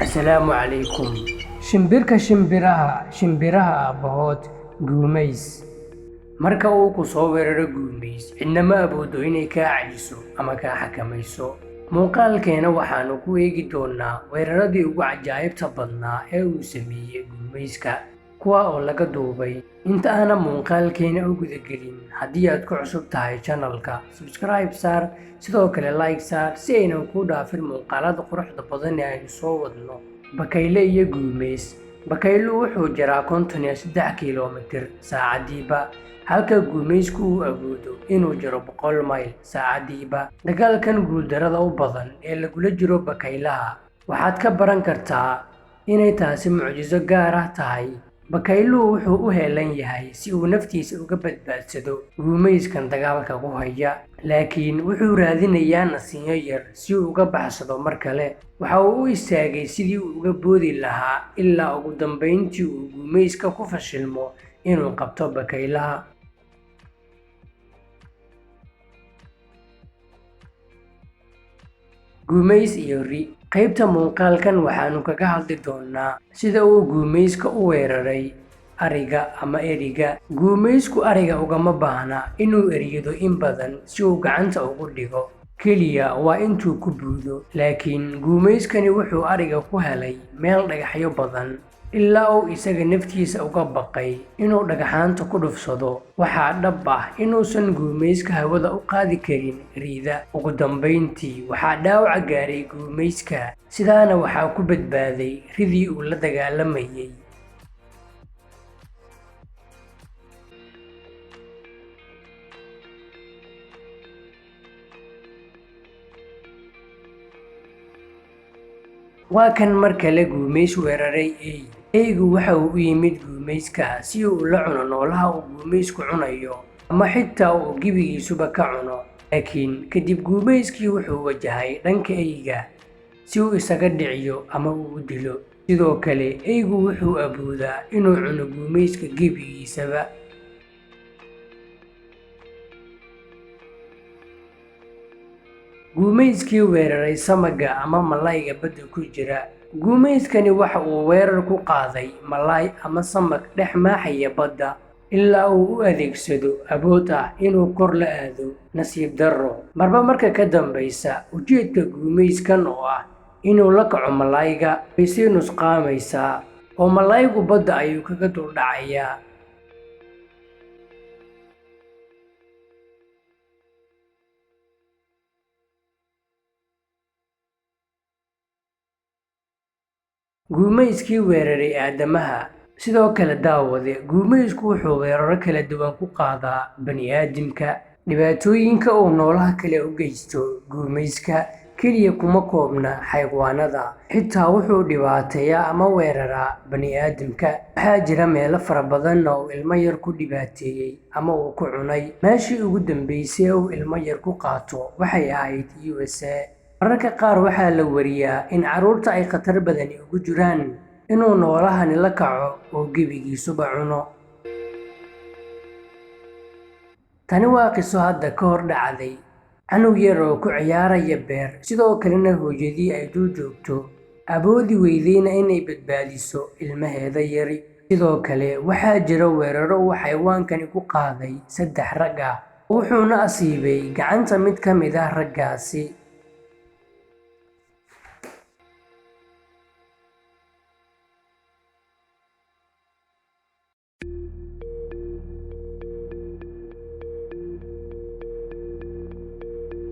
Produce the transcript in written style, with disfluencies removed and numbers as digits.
Assalaamu calaykum. Shimbirka shimbiraha, shimbiraha aabbahood, guumays. Marka uu ku soo weeraro guumays, cidna ma awoodo inay kaa celiso ama kaa xakamayso. Muuqaalkeena waxaanu ku eegi doonaa weeraradii ugu cajaa'ibta badnaa ee uu sameeyey guumayska, kuwa oo laga duubay. Inta aanan muuqaalkeena u gudagelin, haddii aad ku cusub tahay channelka, subscribe saar, sidoo kale like saar si aynan kuu dhaafin muuqaalada quruxda badan ee aynu soo wadno. Bakayle iyo guumays. Bakayluhu wuxuu jiraa 53 kiiloomitir saacadiiba, halka guumaysku uu awoodo inuu jaro 100 mayl saacadiiba. Dagaalkan guuldarrada u badan ee lagula jiro bakaylaha, waxaad ka baran kartaa inay taasi mucjiso gaar ah tahay. Bakayluhu wuxuu u heellan yahay si uu naftiisa uga badbaadsado guumayskan dagaalka ku haya, laakiin wuxuu raadinayaa nasiinyo yar si uu uga baxsado mar kale. Waxa uu u istaagay sidii uu uga boodi lahaa ilaa ugu dambeyntii uu guumayska ku fashilmo inuu qabto bakaylaha. Guumays iyo ri. Qaybta muuqaalkan waxaanu kaga hadli doonaa sida uu guumayska u weeraray ariga ama eriga. Guumaysku ariga ugama baahna inuu eryado in badan si uu gacanta ugu dhigo, keliya waa intuu ku buudo. Laakiin guumayskani wuxuu ariga ku helay meel dhagaxyo badan, ilaa uu isaga naftiisa uga baqay inuu dhagxaanta ku dhufsado. Waxaa dhab ah inuusan guumayska hawada u qaadi karin rida. Ugu dambeyntii waxaa dhaawac gaaray guumayska, sidaana waxaa ku badbaaday ridii uu la dagaalamayay. Waa kan mar kale guumays weeraray ey. Eygu waxa uu u yimid guumayska si uu ula cuno noolaha uu guumaysku cunayo, ama xitaa uu gebigiisuba ka cuno. Laakiin kadib guumayskii wuxuu wajahay dhanka eyga si uu isaga dhiciyo ama uu u dilo. Sidoo kale eygu wuxuu awoodaa inuu cuno guumayska gebigiisaba. Guumayskii weeraray samaga ama malayga badda ku jira. Guumayskani waxa uu weerar ku qaaday malay ama samag dhex maaxaya badda, ilaa uu u adeegsado awood ah inuu kor la aado. Nasiib darro, marba marka ka dambaysa ujeedka guumayskan oo ah inuu la kaco malayga way sii nusqaamaysaa, oo malaygu badda ayuu kaga dul dhacayaa. Guumayskii weeraray aadamaha. Sidoo kale daawade, guumaysku wuxuu weeraro kala duwan ku qaadaa bani'aadamka. Dhibaatooyinka uu noolaha kale u geysto guumayska keliya kuma koobna xayawaanada, xitaa wuxuu dhibaateeyaa ama weeraraa bani'aadamka. Waxaa jira meelo fara badan oo uu ilmo yar ku dhibaateeyey ama uu ku cunay. Meeshii ugu dambeysay ee uu ilmo yar ku qaato waxay ahayd USA. Mararka qaar waxaa la wariyaa in carruurta ay khatar badani ugu jiraan inuu noolahani la kaco oo gebigiisuba cuno. Tani waa qiso hadda ka hor dhacday. Canug yar oo ku ciyaaraya beer, sidoo kalena hooyadii ay dul joogto, awoodi weydayna inay badbaadiso ilmaheeda yari. Sidoo kale waxaa jira weeraro uu xayawaankani ku qaaday 3 rag ah, wuxuuna asiibay gacanta mid ka mid ah raggaasi.